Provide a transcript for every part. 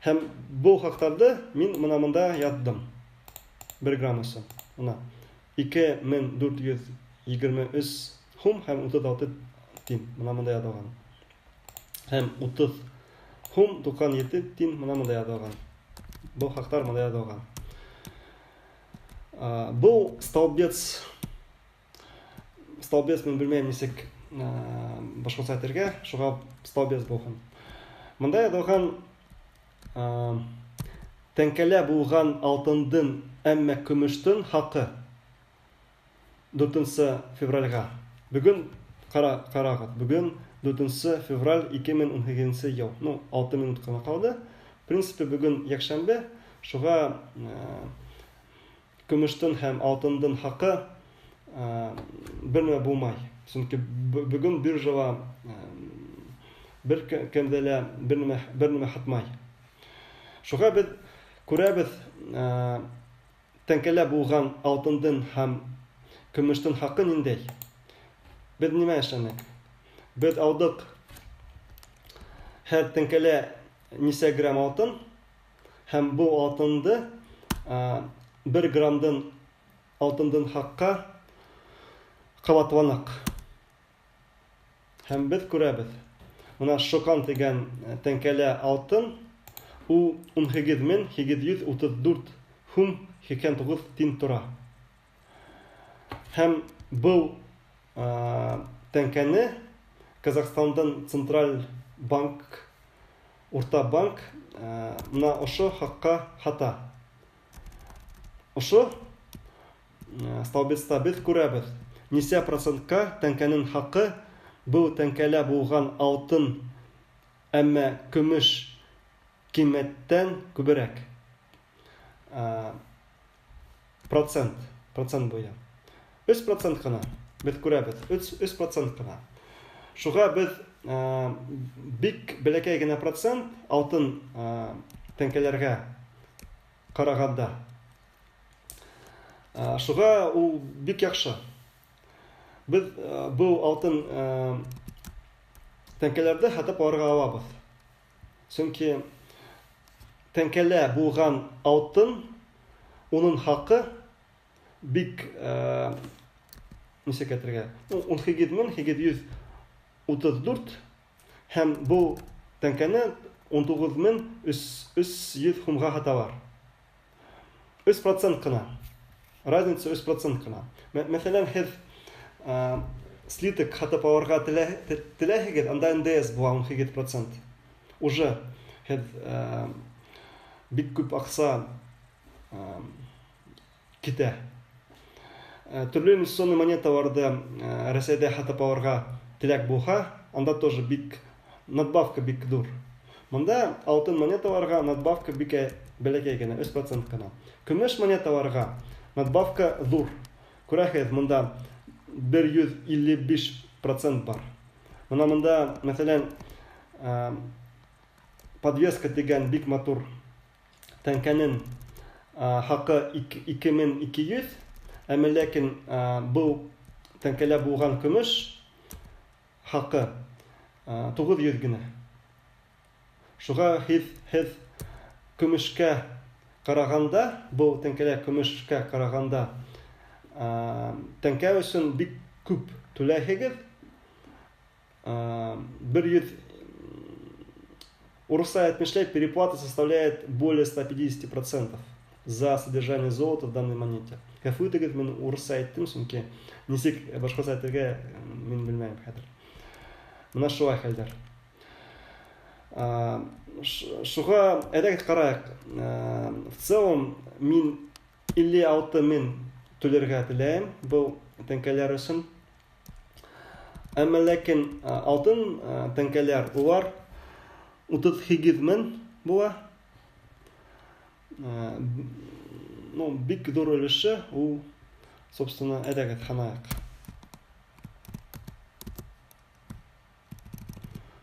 Һәм был хаҡтарҙы мин мына мында яҙҙым. 1 грамм өсөн. Мына 2423 һум һәм 36 тин. Мына мында яҙылған. Һәм 30 һум 97 тин мына мында яҙылған. Был хаҡтар мында яҙылған. Был столбец, столбец мин белмәйем нисек башҡортса әйтергә, шуға столбец булһын. Мында яҙылған тәңкәлә булған алтындың, әммә көмөштөң хаҡы 4 февральға. Бөгөн ҡарағыҙ, бөгөн 4 февраль 2018 йыл. Ну, 6 минут ҡына ҡалды. В принципе, бөгөн йәкшәмбе, шуға көмөштөң һәм алтындың хаҡы бер нәмә булмай. Сөнки бөгөн биржала бер кемдә лә бер нәмә һатмай. Шуға беҙ күрәбеҙ тәңкәлә булған алтындың һәм көмөштөң хаҡы ниндәй. Беҙ нимә эшләнек? Беҙ алдыҡ һәр тәңкәлә нисә грамм алтын һәм был алтынды 1 граммдың алтындың хаҡҡа ҡабатланыҡ. Һәм беҙ күрәбеҙ. Мына Шоҡан тигән тәңкәлә алтын ул 18 834 һум 89 тин тора. Һәм был тәңкәне Казахстандың Централь банк, Урта банк мына ошо хаҡҡа һата. Ошо столбецта беҙ күрәбеҙ, нисә процентҡа тәңкәнең хаҡы был тәңкәлә булған алтын, әммә көмөш ҡиммәттән күберәк. Процент буйы. 3% ҡына беҙ күрәбеҙ, 3% ҡына. Шуға беҙ бик бәләкәй генә процент алтын тәңкәләргә ҡарағанда. Шуға ул бик яҡшы. Беҙ был алтын тәңкәләрҙе һатып алырға алабыҙ. Сөнки тәңкәлә булған алтын уның хаҡы бик нисек әйтергә, 18 834 һәм был тәңкәне 19 300 һумға һаталар. 3% ҡына. Разница 3% ҡына. Мәҫәлән, һеҙ слиток һатып алырға теләһегеҙ, анда НДС була 18%. Уже һеҙ бик күп аҡса китә. Төрлө инвестиционный монеталарҙы Рәсәйҙә һатып алырға теләк булһа, анда тоже бик надбавка бик ҙур. Мында алтын монеталарға надбавка бик бәләкәй генә, 3% ҡына. Көмөш монеталарға надбавка ҙур. Күрәһегеҙ, мында 155% бар. Мына мында, мәҫәлән, подвеска тигән бик матур тәңкәнең хаҡы 2200, әммә ләкин был тәңкәлә булған көмөш хаҡы 900 генә. Шуға һеҙ көмөшкә ҡарағанда, был тәңкәлә көмөшкә ҡарағанда тәңкә өсөн бик күп түләйһегеҙ. 100 урыҫса әйтмешләй, переплата составляет более 150% за содержание золота в данной монете. Ғәфү итегеҙ, мин урыҫса әйттем, сөнки нисек башҡортса әйтергә мин белмәйем хәҙер. Мына шулай хәлдәр. Шуға әйҙәгеҙ ҡарайыҡ. В целом мин 56 мең түләргә теләйем был тәңкәләр өсөн. Әммә ләкин алтын тәңкәләр улар 38 мең була. Ну, бик ҙур өлөшө ул, собственно, әйҙәгеҙ һанайыҡ.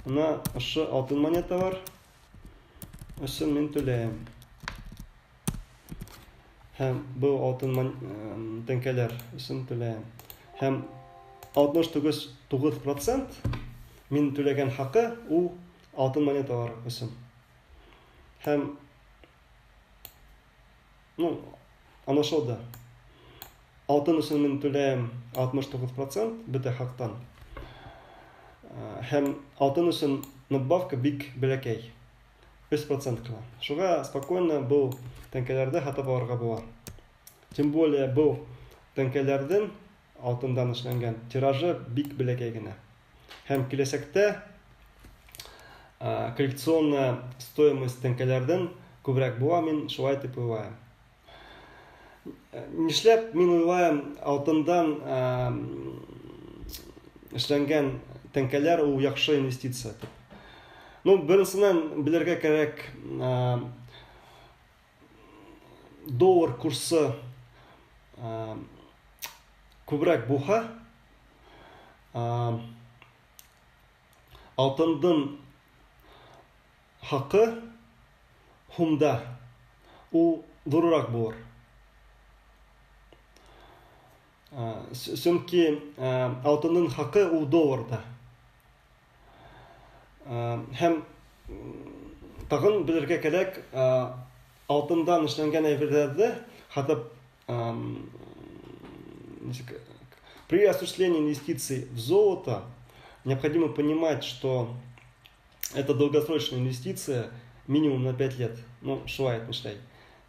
Мына ошо алтын монеталар өсөн мин түләйем. Һәм был алтын тәңкәләр өсөн түләйем. Һәм 69% мин түләгән хаҡы ул алтын монеталар өсөн. Һәм, ну, аңлашылды. Алтын өсөн мин түләйем 69% бөтә хаҡтан. Һәм алтын өсөн надбавка бик бәләкәй. 3% ҡына. Шуға спокойно был тәңкәләрҙе һатып алырға була. Тем более был тәңкәләрҙең алтындан эшләнгән тиражы бик бәләкәй генә. Һәм киләсәктә коллекционная стоимость тәңкәләрҙең күберәк була, мин шулай дип уйлайым. Нишләп мин уйлайым, алтындан эшләнгән тәңкәләр ул яҡшы инвестиция дип. Ну, беренсенән, белергә кәрәк, доллар курсы күберәк булһа, алтындың хаҡы һумда ул ҙурыраҡ булыр. Сөнки алтындың хаҡы ул долларда. Һәм тағын белергә кәрәк, алтындан эшләнгән әйберҙәрҙе һатып, при осуществлении инвестиций в золото необходимо понимать, что это долгосрочная инвестиция минимум на 5 лет. Ну, шулай әйтмешләй.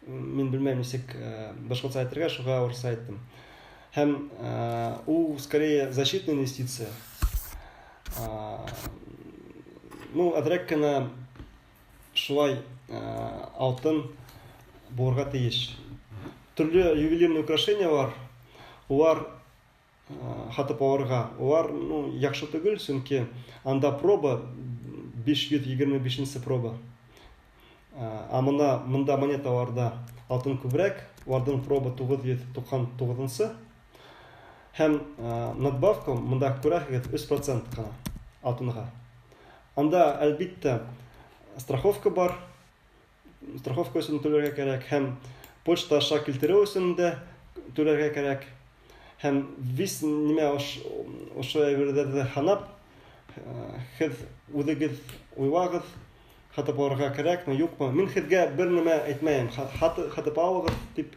Мин белмәйем, нисек башҡортса әйтергә, шуға урыҫса әйттем. Һәм ул скорее защитная инвестиция. Ну, әҙерәк кенә шулай алтын булырға тейеш. Төрлө ювелирный украшениялар, улар һатып алырға, улар, ну, яҡшы түгел, сөнки анда проба 525 проба. Ә мында монеталарда алтын күберәк, уларҙың проба 999. Һәм надбавка мында күрәһегеҙ 3% ҡына алтынға. Анда, әлбиттә, страховка бар. Страховка өсөн түләргә кәрәк, һәм почта аша килтереү өсөн дә түләргә кәрәк. Һәм вис нимә ошо әйберҙәрҙе һанап, һеҙ үҙегеҙ уйлағыҙ, һатып алырға кәрәкме, юҡмы. Мин һеҙгә бер нәмә әйтмәйем, һатып алығыҙ тип,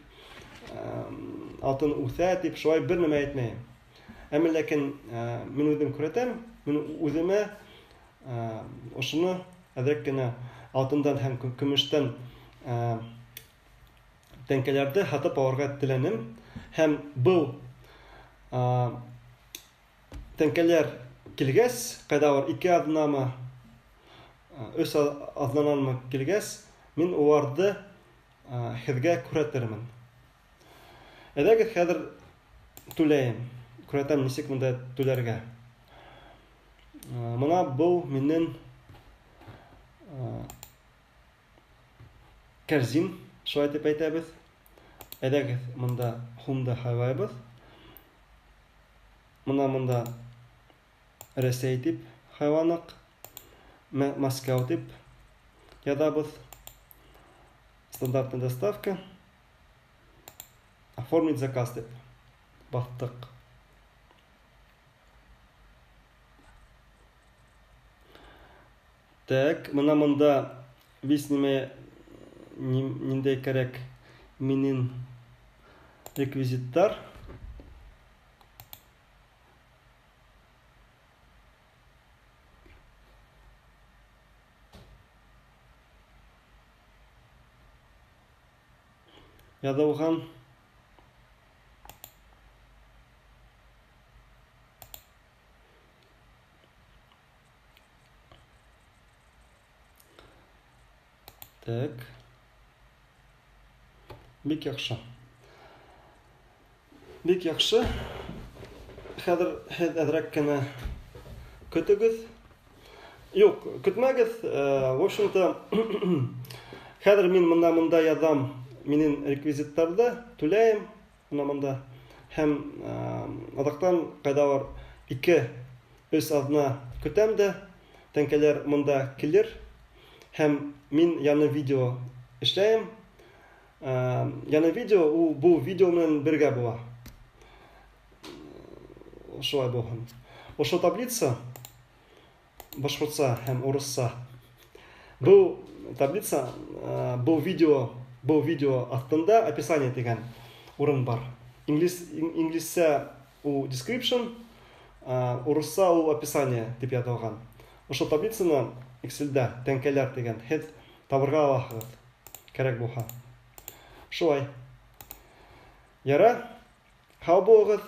алтын үҫә тип, шулай бер нәмә әйтмәйем. Әммә ләкин мин үҙем күрәтәм, мин үҙемә ошоно әҙерәк кенә алтындан һәм көмөштән тәңкәләрҙе һатып алырға теләнем. Һәм был тәңкәләр килгәс, ҡайҙалыр 2 аҙнамы, 3 аҙнананмы килгәс, мин уларҙы һеҙгә күрһәтермен. Әйҙәгеҙ, хәҙер түләйем. Күрһәтәм, нисек бында түләргә. Мына был минең кәрзин, шулай тип әйтәбеҙ. Әйҙәгеҙ, мында һумды һайлайбыҙ. Мына мында Рәсәй тип һайланыҡ. Мәскәү тип яҙабыҙ. Стандартная доставка. Оформить заказ тип баҫтыҡ. Так, мына мында вис нимә, ниндәй кәрәк минең реквизиттар. Яҙылған. Так. Бик яҡшы. Бик яҡшы. Хәҙер һеҙ әҙерәк кенә көтөгөҙ. Юҡ, көтмәгеҙ. В общем-то, хәҙер мин мында яҙам минең реквизиттарҙы, түләйем мына мында. Һәм аҙаҡтан ҡайҙалыр 2-3 аҙна көтәм дә, тәңкәләр мында килер. Һәм мин яңы видео эшләйем. Яңы видео ул был видео менән бергә була. Шулай булһын. Ошо таблица башҡортса һәм урыҫса. Был Таблица был видео аҫтында описание тигән урын бар. Инглизсә ул description, урыҫса ул описание тип яҙылған. Ошо таблицаны Excelдә тәңкәләр тигән һеҙ табырға алаһығыҙ, кәрәк булһа. Шулай. Ярай, һау булығыҙ.